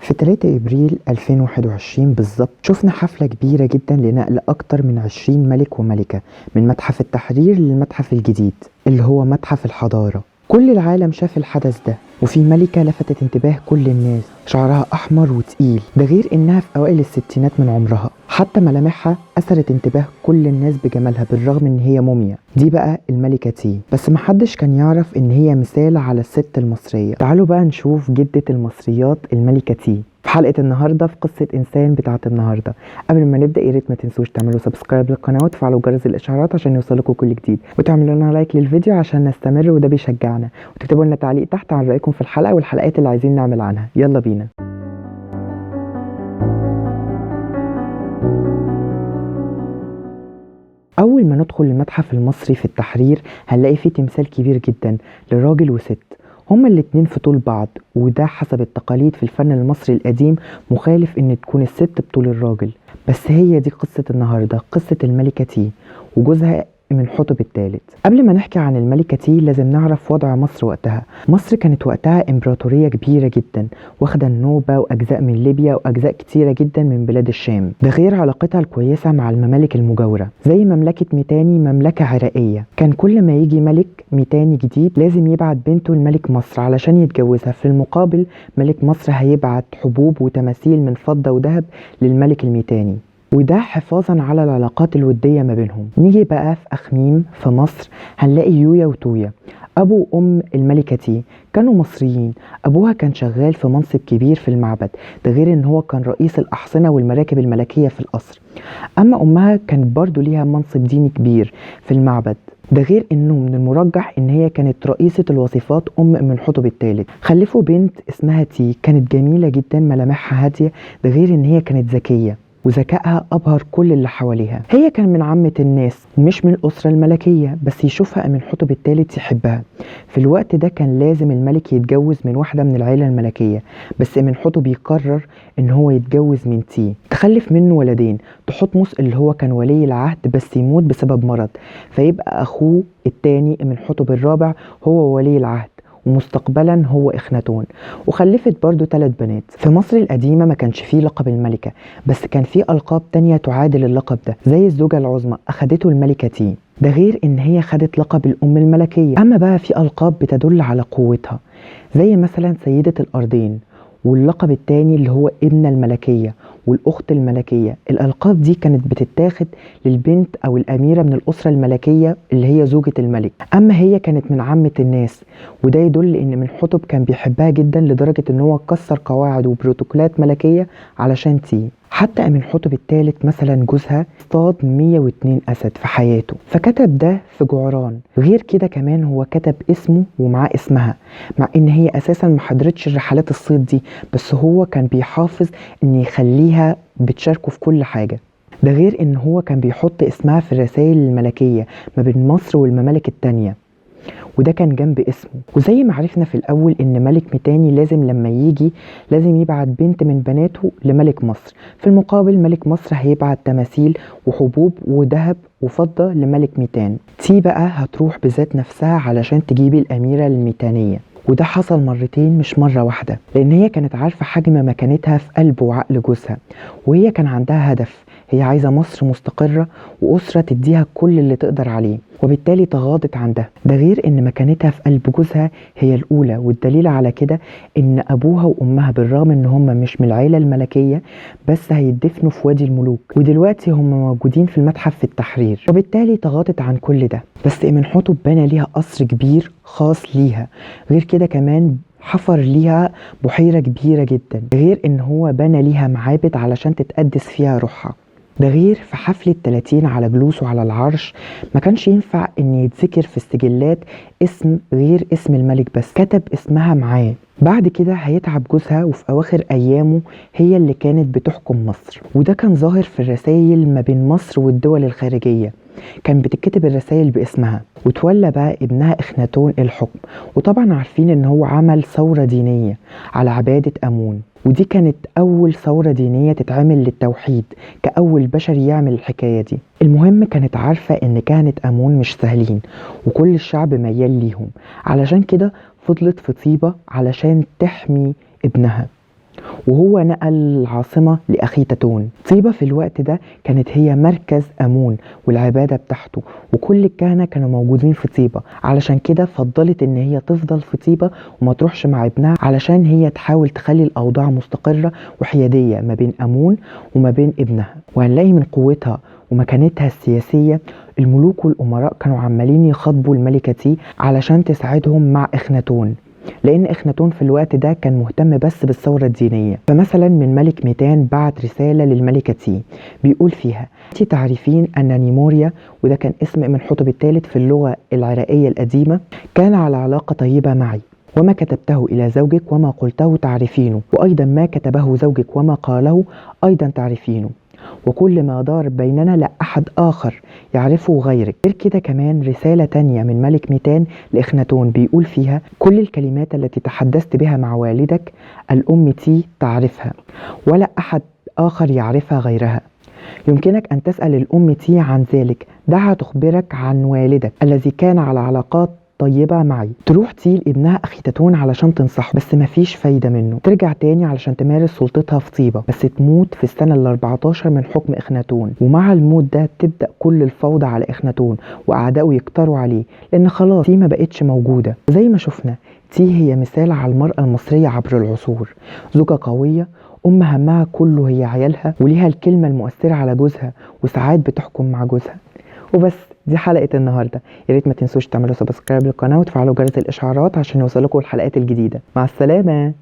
في 3 ابريل 2021 بالظبط شفنا حفلة كبيرة جدا لنقل اكتر من 20 ملك وملكة من متحف التحرير للمتحف الجديد اللي هو متحف الحضارة. كل العالم شاف الحدث ده، وفي ملكة لفتت انتباه كل الناس، شعرها أحمر وتقيل، ده غير إنها في أوائل الستينات من عمرها، حتى ملامحها أثرت انتباه كل الناس بجمالها بالرغم إن هي موميا. دي بقى الملكة تي، بس محدش كان يعرف إن هي مثال على الست المصرية. تعالوا بقى نشوف جدة المصريات الملكة تي في حلقة النهاردة في قصة إنسان بتاعة النهاردة. قبل ما نبدأ يا ريت ما تنسوش تعملوا subscribe للقناة وتفعلوا جرس الإشعارات عشان يوصلكوا كل جديد، وتعملوا لنا like للفيديو عشان نستمر وده بيشجعنا، وتكتبوا لنا تعليق تحت عن رأيكم في الحلقة والحلقات اللي عايزين نعمل عنها. يلا بينا. أول ما ندخل المتحف المصري في التحرير هنلاقي فيه تمثال كبير جدا لراجل وست، هما الاتنين في طول بعض، وده حسب التقاليد في الفن المصري القديم مخالف ان تكون الست بطول الراجل. بس هي دي قصة النهاردة، قصة الملكة تي وجوزها امنحتب الثالث. قبل ما نحكي عن الملكة تي لازم نعرف وضع مصر وقتها. مصر كانت وقتها امبراطورية كبيرة جدا، واخدة النوبة وأجزاء من ليبيا وأجزاء كتيرة جدا من بلاد الشام، ده غير علاقتها الكويسة مع الممالك المجاورة زي مملكة ميتاني، مملكة عراقية. كان كل ما يجي ملك ميتاني جديد لازم يبعت بنته لملك مصر علشان يتجوزها، في المقابل ملك مصر هيبعت حبوب وتماثيل من فضة وذهب للملك الميتاني، وده حفاظا على العلاقات الودية ما بينهم. نيجي بقى في أخميم في مصر هنلاقي يويا وتويا، أبو وأم الملكة تي، كانوا مصريين. أبوها كان شغال في منصب كبير في المعبد، ده غير إن هو كان رئيس الأحصنة والمراكب الملكية في القصر. أما أمها كانت برضو ليها منصب ديني كبير في المعبد، ده غير انه من المرجح ان هي كانت رئيسة الوصيفات ام امنحتب الثالث. خلفوا بنت اسمها تي، كانت جميلة جدا، ملامحها هادية، ده غير ان هي كانت ذكية وذكائها أبهر كل اللي حواليها. هي كان من عامة الناس ومش من الأسرة الملكية، بس يشوفها امنحتب الثالث يحبها. في الوقت ده كان لازم الملك يتجوز من واحدة من العيلة الملكية، بس امنحتب بيقرر إن هو يتجوز من تي. تخلف منه ولدين، تحتمس اللي هو كان ولي العهد بس يموت بسبب مرض، فيبقى أخوه التاني امنحتب الرابع هو ولي العهد، ومستقبلا هو إخناتون. وخلفت برضو 3 بنات. في مصر القديمة ما كانش فيه لقب الملكة، بس كان فيه ألقاب تانية تعادل اللقب ده، زي الزوجة العظمى أخدته الملكة تي، ده غير إن هي خدت لقب الأم الملكية. أما بقى في ألقاب بتدل على قوتها، زي مثلا سيدة الأرضين، واللقب التاني اللي هو ابن الملكية والأخت الملكية. الألقاب دي كانت بتتاخد للبنت أو الأميرة من الأسرة الملكية اللي هي زوجة الملك. أما هي كانت من عامة الناس، وده يدل إن امنحتب كان بيحبها جدا لدرجة إن هو كسر قواعد وبروتوكولات ملكية علشان تي. حتى امنحتب الثالث مثلا جوزها اصطاد 102 أسد في حياته، فكتب ده في جعران. غير كده كمان هو كتب اسمه ومعاه اسمها، مع ان هي اساسا ما حضرتش الرحلات الصيد دي، بس هو كان بيحافظ ان يخليها بتشاركه في كل حاجة. ده غير ان هو كان بيحط اسمها في الرسائل الملكية ما بين مصر والممالك التانية، وده كان جنب اسمه. وزي ما عرفنا في الأول إن ملك ميتاني لازم لما يجي لازم يبعت بنت من بناته لملك مصر، في المقابل ملك مصر هيبعت تماثيل وحبوب وذهب وفضة لملك ميتان. تي بقى هتروح بذات نفسها علشان تجيب الأميرة الميتانية، وده حصل مرتين مش مرة واحدة، لأن هي كانت عارفة حجم مكانتها في قلب وعقل جوزها، وهي كان عندها هدف، هي عايزة مصر مستقرة وأسرة تديها كل اللي تقدر عليه، وبالتالي تغاضت عن ده. ده غير إن مكانتها في قلب جوزها هي الأولى، والدليل على كده إن أبوها وأمها بالرغم إن هم مش من العيلة الملكية بس هيدفنوا في وادي الملوك، ودلوقتي هم موجودين في المتحف في التحرير، وبالتالي تغاضت عن كل ده. بس امنحتب بنى ليها قصر كبير خاص ليها، غير كده كمان حفر ليها بحيرة كبيرة جدا، غير إن هو بنى ليها معابد علشان تتقدس فيها روحها. ده غير في حفلة 30 على جلوسه على العرش ما كانش ينفع ان يتذكر في السجلات اسم غير اسم الملك، بس كتب اسمها معاه. بعد كده هيتعب جوزها، وفي اواخر ايامه هي اللي كانت بتحكم مصر، وده كان ظاهر في الرسائل ما بين مصر والدول الخارجية، كان بتتكتب الرسائل باسمها. وتولى بقى ابنها إخناتون الحكم، وطبعا عارفين ان هو عمل ثورة دينية على عبادة أمون، ودي كانت أول ثورة دينية تتعمل للتوحيد كأول بشر يعمل الحكاية دي. المهم كانت عارفة إن كهنة أمون مش سهلين وكل الشعب ميال ليهم، علشان كده فضلت في طيبة علشان تحمي ابنها. وهو نقل العاصمة لأخيتاتون. طيبة في الوقت ده كانت هي مركز أمون والعبادة بتاعته، وكل الكهنة كانوا موجودين في طيبة، علشان كده فضلت ان هي تفضل في طيبة وما تروحش مع ابنها، علشان هي تحاول تخلي الأوضاع مستقرة وحيادية ما بين أمون وما بين ابنها. وهنلاقي من قوتها ومكانتها السياسية الملوك والأمراء كانوا عمالين يخاطبوا الملكة تي علشان تساعدهم مع إخناتون، لأن إخناتون في الوقت ده كان مهتم بس بالثورة الدينية. فمثلا من ملك ميتان بعت رسالة للملكة تي بيقول فيها: أنت تعرفين أن نيموريا، وده كان اسم امنحتب الثالث في اللغة العراقية القديمة، كان على علاقة طيبة معي، وما كتبته إلى زوجك وما قلته تعرفينه، وأيضا ما كتبه زوجك وما قاله أيضا تعرفينه، وكل ما دار بيننا لا أحد آخر يعرفه غيرك. غير كده كمان رسالة تانية من ملك ميتان لإخناتون بيقول فيها: كل الكلمات التي تحدثت بها مع والدك الأم تي تعرفها، ولا أحد آخر يعرفها غيرها. يمكنك أن تسأل الأم تي عن ذلك، دعها تخبرك عن والدك الذي كان على علاقات طيبة معي. تروح تي لابنها أخيتاتون علشان تنصحه، بس مفيش فايدة منه. ترجع تاني علشان تمارس سلطتها في طيبة، بس تموت في السنة ال14 من حكم إخناتون. ومع الموت ده تبدأ كل الفوضى على إخناتون وأعدائه يكتروا عليه، لأن خلاص تي ما بقتش موجودة. زي ما شفنا تي هي مثال على المرأة المصرية عبر العصور، زوجة قوية، أم همها كله هي عيالها، وليها الكلمة المؤثرة على جوزها، وساعات بتحكم مع جوزها. وبس دي حلقة النهاردة. يا ريت ما تنسوش تعملوا subscribe للقناة وتفعلوا جرس الإشعارات عشان يوصلكوا الحلقات الجديدة. مع السلامة.